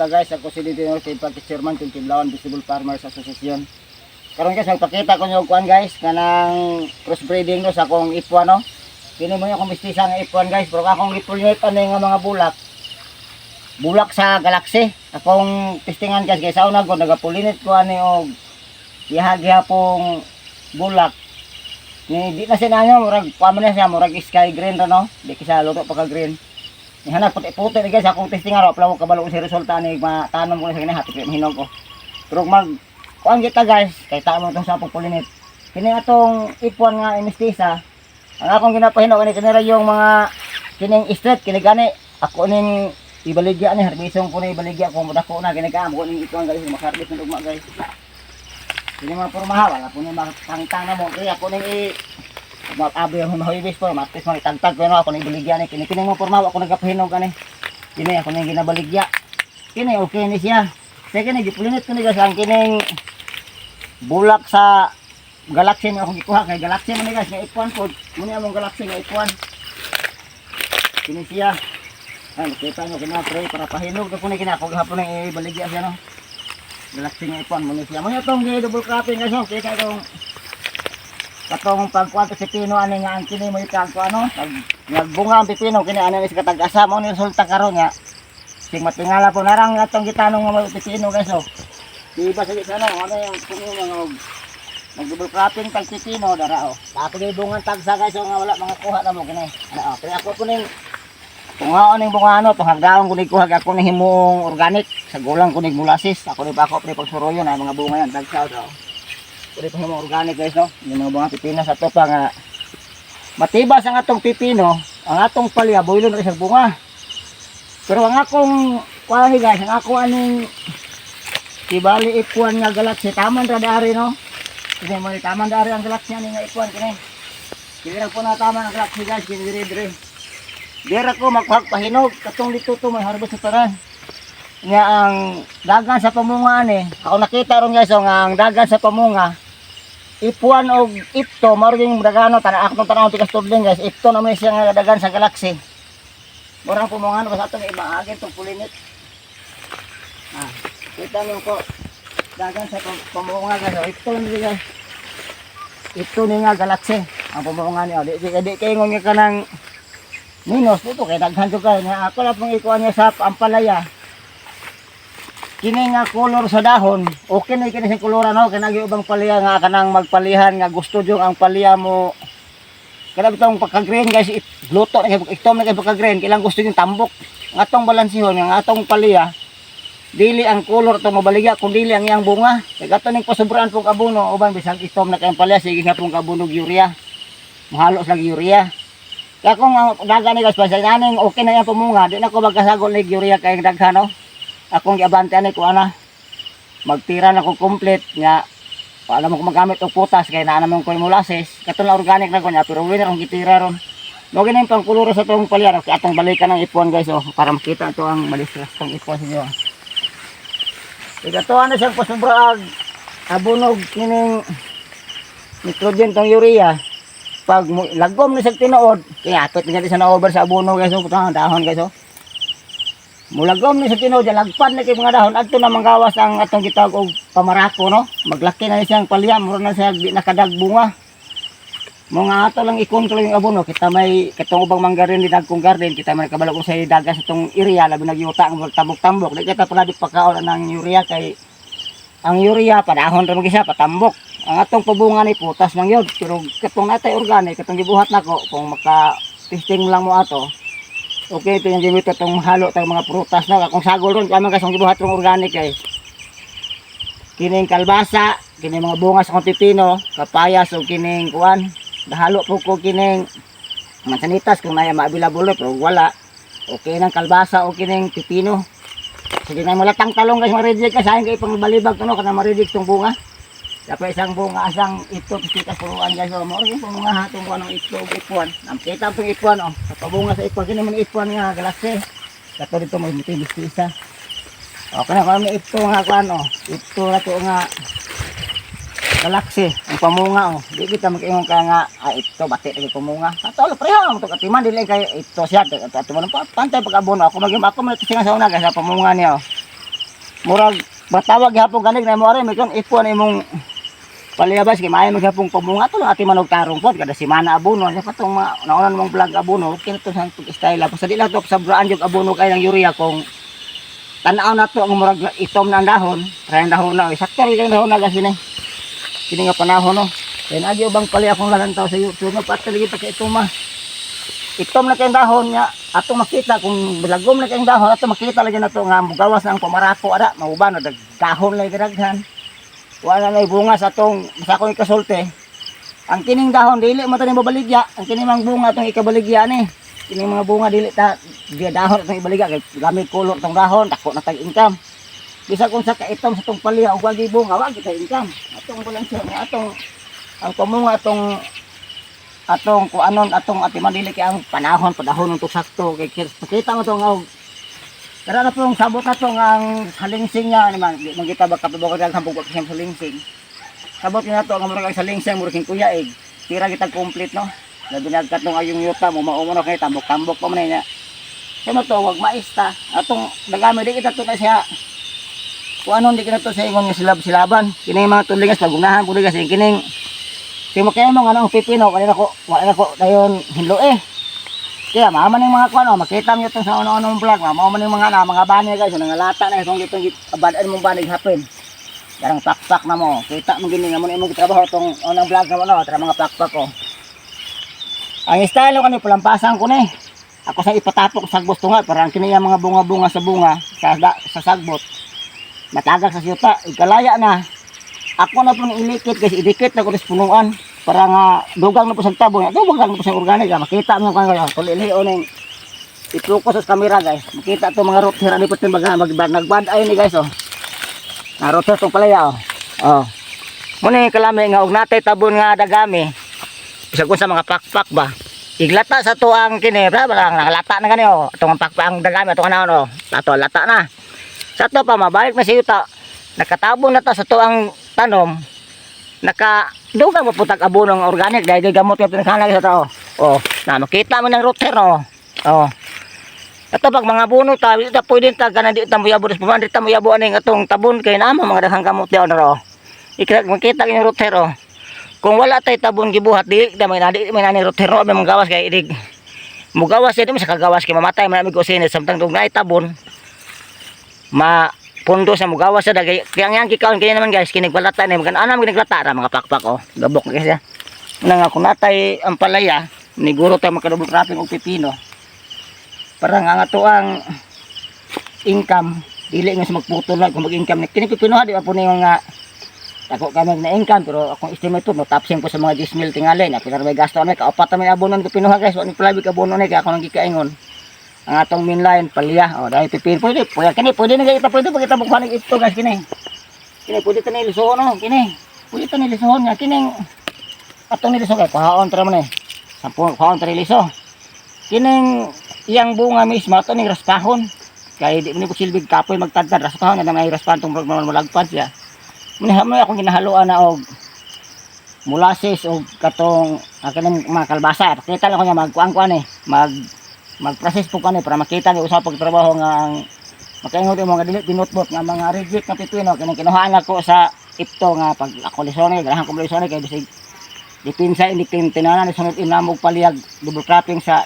Buntag, guys. Ako si Didi Norte, Party Chairman ng Kiblawan Vegetable Farmers Association. Karon, guys, magpakita ko niyo kuan, guys, kanang crossbreeding no sa akong F1, no. Kini mo akong mistisa nga F1, guys, pero akong gipulnit ani nga mga bulak. Bulak sa Galaxy. Akong testingan, guys, kay sa una ko nagapulinit ko ani og giha-gihapong bulak. Ni di na siya na murag kuan man na siya, murag sky green ra, no. Di kisa luto pa ka green. Ni hanap puti-puti ni, guys, akong testing araw pala ko kabalo sa resulta ni matanom ko na sa kini hapit mahinog ko. Pero mag kuan kita, guys, kay tamo tong sa pagpulinit. Kini atong F1 nga mistisa, ang akong ginapahinog ani kanira yung mga kining street kini gani ako ning ibaligya ni harbisong ko na ibaligya kung modako na kini kaam ko ning ikuan, guys, makaharbis ng ugma, guys. Kini mga pormaha wala po ni makatangtang na mo kaya ako ning i mag-abi ang mahuibis po, matis mga itagtag ko, no, ako ning ibaligya ni kini kini mga pormaha ako nagapahinog ani. Kini ako ning ginabaligya. Kini okay ni siya. Sa kini gipulinit ko ni, guys, ang kining bulak sa Galaxy nga akong gikuha kay Galaxy man ni, guys, nga F1 po. Muni among Galaxy nga F1. Kini siya. Ay, makita nyo kini pre para pahinog ko ni kini ako gihapon nang ibaligya siya, no. Galaxy nga F1 muni siya. Muni atong gi double cropping, guys, no. Kita itong katong pagkuan sa pipino ani nga ang kini mo itag ko ano pag nagbunga ang pipino kini ani sa katag-asa mo ni resulta karon nga sing matingala po narang atong gitanong nga may pipino, guys, oh. Di ba sa ano ano yung kung mga og nag double cropping tag pipino dara, oh. Ako ni bungan tagsa, guys, oh, nga wala mga kuha na mo kini. Ano, oh. Kaya ako po ning tungaon ning bunga ano tong hagdaon ko ni kuha ako ni himong organic sa gulang ko ni molasses ako ni bako pre pagsuroyon ay mga bunga yan tagsa, oh. Pwede pa himong organic, guys, no. Yung mga bunga pipino sa to pa nga matibas ang atong pipino, ang atong palya buylon ra sa bunga. Pero ang akong kuha, guys, ang ako aning tibali F1 nga Galaxy taman ra dari, no. Kasi mo taman dari ang Galaxy ani nga F1 kini. Dili ra po na taman ang Galaxy, guys, kini diri diri. Dira ko magkuhag pahinog katong dito to may harvest sa taran. Nga ang dagan sa pamunga ani, ako nakita ron, guys, oh, nga ang dagan sa pamunga F1 og F2 mao yung dagano tana akong tanaw tikas tudling, guys. F2 naman siya nga dagan sa Galaxy. Murang pumunga no sa atong ibaagin tong pulinit. Ah, kita niyo ko dagan sa pamunga, guys. Oh, F2 ni, guys. F2 ni nga Galaxy ang pamunga niya. Di di, di kay ngon nga kanang minus dito kay daghan jud kay nga ako lang pong ikuan niya sa ampalaya. Kini nga color sa dahon, okay na kini sa kolor, ano, kay nagi ubang palya nga kanang magpalihan nga gusto jud ang palya mo kada bitong pagka-green, guys, luto na kay itom na kay pagka-green, kailang gusto yung tambok. Ang atong balansihon nga atong palya dili ang color itong mabaligya kun dili ang iyang bunga. Kay ato ning pasubraan pong abono uban bisag itom na kay ang palya sige nga pong abono urea. Mahalo sa urea. Kaya kung ang dagan ni, guys, basta aning okay na iyang pamunga, di na ko magkasagol ni urea kay daghan, no. Akong giabante ani ko ana magtira na ko complete nga wala mo ko magamit og putas kay naa naman ko yung molasses katong na organic na ko niya, pero winner ang gitira ron mo gini pang kuluro sa tong palya. Okay, atong balikan ang F1, guys, oh, para makita to ang malisras tong F1 sa inyo. Ikato ano siyang pasubra ag abonog kining nitrogen tong urea pag lagom ni sa tinuod kaya atot niya sa na-over sa abono, guys, oh, putang dahon, guys, oh. Mulagom ni sa tinuod, lagpan na kay mga dahon adto na manggawas ang atong gitawag og pamarako, no. Maglaki na siyang palya, mura na siya di nakadag bunga. Mga ato lang i-control yung abono, kita may katong ubang manggarin din akong garden, kita may kabalo kung sa daga sa tong area labi nagyuta ang tambok-tambok. Di kita pala di pakaon ng urea kay ang urea padahon ra man siya patambok. Ang atong pabunga ni putas man yun. Pero katong natay organic, katong gibuhat nako kung maka testing lang mo ato. Okay, ito yung gimit itong halo tayong mga prutas na. Kung sagol ron, kaya man gibuhat rong organic, guys. Kining kalbasa, kining mga bunga sa kong pipino, kapayas o kining kuan. Dahalo po ko kining mansanitas kung naya ma-available pero wala. Okay nang kalbasa o kining pipino. Sige na malatang talong, guys, ma-reject ka sayang kay pang balibag to no kana ma-reject tong bunga. Dapat isang bunga asang ito pitas puruan, guys. Oh, mao rin bunga hatong kuan ng itlog F1. Ang kita pong F1, oh. Sa pabunga sa F1 kini man F1 nga Galaxy. Kato dito may mitibis isa. Okay na kami ito nga kuan, oh. Ito na to nga Galaxy ang pamunga, oh. Di kita mag-ingon ka nga ah, ito bati lagi pamunga. Ato pareho ang to katiman dili kay ito siya ato man pantay pag-abono ako mag ako man ito siya sa una, guys, sa pamunga niya, oh. Murag matawag gihapon ganig na mo are may kon F1 imong paliyabas kay maayo maghapon pamunga to lang ati manog tarong pod kada semana abono sa patong mga naunan mong vlog abono. Okay na to sa pag-style. Basta di lang to sabraan jud abono kay ng urea. Kung tan-aw na to ang murag itom na ang dahon, try ang dahon na, sakto rin ang dahon na kasi ni kini nga panahon, no. Kaya nagi ubang pali akong lalantaw sa YouTube nga patali kita kay itom, ah. Itom na kayong dahon niya atong makita. Kung lagom na kayong dahon, atong makita lagi na to nga mugawas na ang pamarako ada, mauban na dahon lagi daghan, wala na bunga sa atong sa akong ikasulti. Ang kining dahon dili mo taning babaligya. Ang kining mga bunga atong ikabaligya ni. Kining mga bunga dili ta di dahon atong ibaligya kay gamit kulor tong dahon, dako na tag income. Bisag kung sa kaitom sa tong palya ug wagi bunga, wagi tay income. Atong balanse nga atong ang pamunga atong atong kuanon atong atiman. Dili kay ang panahon padahon ng sakto kay kita mo to nga og tara na pong sabot na to nga ang salingsing niya ni man di man kita ba kapibok ka sampung sa salingsing. Sabot niya to nga murag ang salingsing murag king kuyaig tira kita complete, no. Labi nagkatong ayong yuta mo maumo na kay tambok-tambok pa man niya. Kaya to wag maista atong dagami. Di kita to na siya kung ano, di kita to sa ingon nga silab-silaban. Kini mga tulingas pagunahan pud kasi kining Timo kaya mo nga anong pipino kanina ko wala na ko dayon hinlo eh. Kaya mama ning mga kuano, makita niyo itong sa ano-ano vlog, mama man ning mga na mga bani guys, nga lata na itong itong abad mong banig hapin. Darang pakpak na mo. Kita mo gini nga mo na imong trabaho tong unang vlog na mo, no, tara mga pakpak ko. Ang style ko ni palampasan ko ni. Ako sa ipatapok sa sagbot nga para ang kini mga bunga-bunga sa bunga sa sagbot. Matagak sa siyuta, ikalaya na. Ako na pong ilikit guys, idikit na ko sa punuan para nga dugang na po sa tabon, dugang na po sa organic. Ah, makita mo kung ano, tulili ning i-focus sa camera guys. Makita to mga root hair ani po baga mag nagbad ay ni guys, oh. Na root hair tong palaya, oh. Oh. Muna yung kalami nga og natay tabon nga dagami. Bisag ko sa mga pakpak ba. Iglata sa to ang kini, bra, bra, nakalata na gani, oh. Atong ang pakpak ang dagami atong ano, oh. Ato lata na. Sa to pa mabalik na sa yuta. Nakatabon na ta sa to ang tanom. Naka dugang mo putag abono ng organic dahil kay gamot yung pinaghanag sa tao. Oh, na makita mo ng root hair, oh. Oh. Ato pag mga buno ta, di ta pwede ta ganan di ta moyabo des paman, di ta moyabo aning atong tabon kay naman mga daghang gamot di na ro. Ikra makita yung root hair, oh. Kung wala tay tabon gibuhat, di ta may nadi may nani root hair, no, may mga gawas kay idig. Mugawas di mo sa kagawas kay mamatay man ami ko sinit samtang dugay tabon. Ma pundo sa mugawas sa dagay kaya ang kikaon kini naman guys, kini balata ni magan ana magnaglata ra mga pakpak, oh. Gabok na kasi na nga kung natay ang palaya, niguro tayo makadouble cropping og pipino para nga nga to ang income dili nga sa magputol lang. Kung mag-income ni kini pipino ha, di ba po ni nga dako kami na income, pero akong estimate to no tapsin ko sa mga 10 mil tingali na pinar may gasto na kaupat na may abonon ko pino ha guys. Wa ni palabi ka abono ni kaya ako nang gikaingon ang atong main line palya, oh. Dahil pipino pwede pwede kini, pwede na kita, pwede pag kita bukhan ito guys. Kini kini pwede ta nilisuhon, no. Kini pwede ta nilisuhon nga kining atong niliso kay kuhaon tra man eh sampu kuhaon tra liso. Kining iyang bunga mismo ato ning raspahon kay di mo ni ko silbig kapoy magtadtad. Raspahon na may raspahan tong murag malagpad siya. Muna mo akong ginahaluan na og molasses og katong ang kanang mga kalbasa. Pakita lang ko nga magkuan-kuan eh, mag mag-process po kani para makita ni usa pagtrabaho nga ang makaingon mo nga dili binutbot nga mga reject nga pipino. Kanang kinuhaan ako sa ipto nga pag ako lisone, ganahan ko lisone kay bisig dipinsa hindi tinanan ni sunod inamog paliyag double cropping sa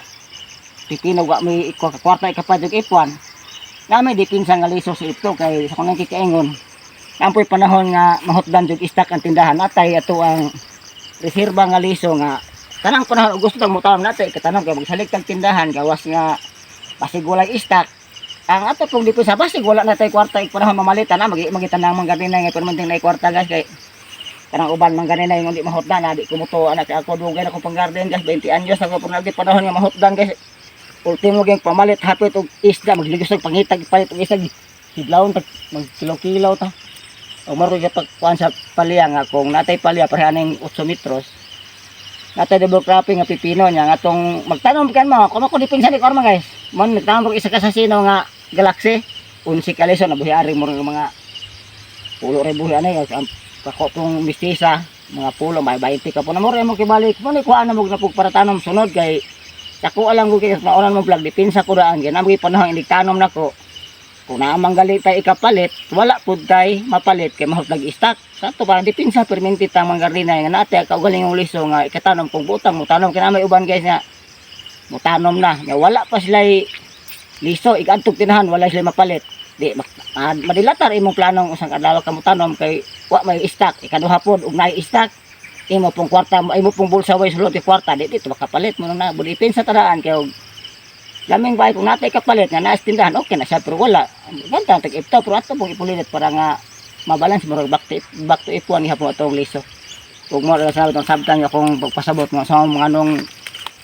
pipino, wa may kwarta ikapad og F1 na may dipinsa nga liso sa ipto kay sa kung kikaingon ampoy panahon nga mahutdan jud stock ang tindahan, atay ato ang reserba nga liso nga tanang panahon og gusto tang motanom natay katanom kay magsalig tag tindahan gawas nga basig walay stock ang ato pong depensa, basig wala na tay kwarta ik panahon mamalitan na magi magitanang man gani na nga permanente na kwarta guys. Kay kanang uban man gani na yung hindi mahutdan na di kumuto anak ako. Dugay na ko pang garden guys, 20 anyos ako pero nagdi panahon nga mahutdan guys. Ultimo gyud pamalit hapit og isda, magligos og pangitag palit og isda, hidlawon ta, magkilaw-kilaw ta. O maro gyud pagkuan sa palya nga kung natay palya pareha ning 8 metros, natay double cropping nga pipino niya nga atong magtanom kan mo kung ako depensa ni korma guys mon nagtanom ko isa ka sa sino nga galaxy 11 kaliso na buhi ari mo mga pulo ray buhi ani guys. Ang kako tong mistisa mga pulo may 20 ka po na mo ray mo kibalik mo ni kuha na mo na pug para tanom sunod kay ako alam ko kay naunan mo vlog depensa ko daan kay namo panahon hindi tanom nako. Kung naamang gali tay ikapalit, wala pud tay mapalit kay mahot nag-stock. Sa ato parang depensa perminti ta mga gardina nga naate kaugaling yung liso nga ikatanom kung butang mo tanom kay na may uban, guys, nga mutanom na nga wala pa sila liso ikadtog tinahan, wala sila mapalit, di madilatar imong planong usang adlaw ka motanom kay wa may stock. Ikaduha pod, ug naay stock, imo pong kwarta, imo pong bulsa way sulod kwarta, di dito makapalit mo na depensa taraan kay og laming bay kung natay kapalit nga naas tindahan, okay na siya. Pero wala bantang tag iptaw, pero ato pong ipulilit para nga mabalance, murag back to F1 gihapon atong liso. Ug mo ra sa atong sabtan nga akong pagpasabot nga sa mga anong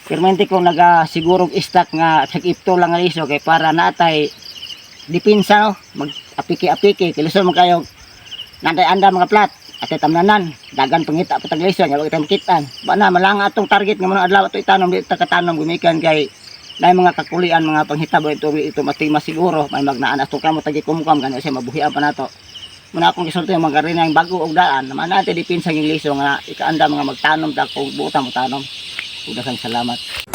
permente ko nagasigurog stock nga sa ipto lang nga liso kay para natay depensa, no, mag apiki-apiki kay lisod man kayo nantay anda mga plat ate tamnanan dagan pangita pa tag liso nya wag tayo makitaan ba na malanga atong target nga mga adlaw ato itanom, di ta katanom gumikan kay na mga kakulian, mga panghitabo ito ito mati masiguro may magnaan ato kamo tagi kumkam gani siya mabuhian pa nato. Muna akong gisulti yung mga rin bago og daan naman natin depensa ng liso nga ikaanda mga magtanom ta kung buta mo tanom. Ug daghang salamat.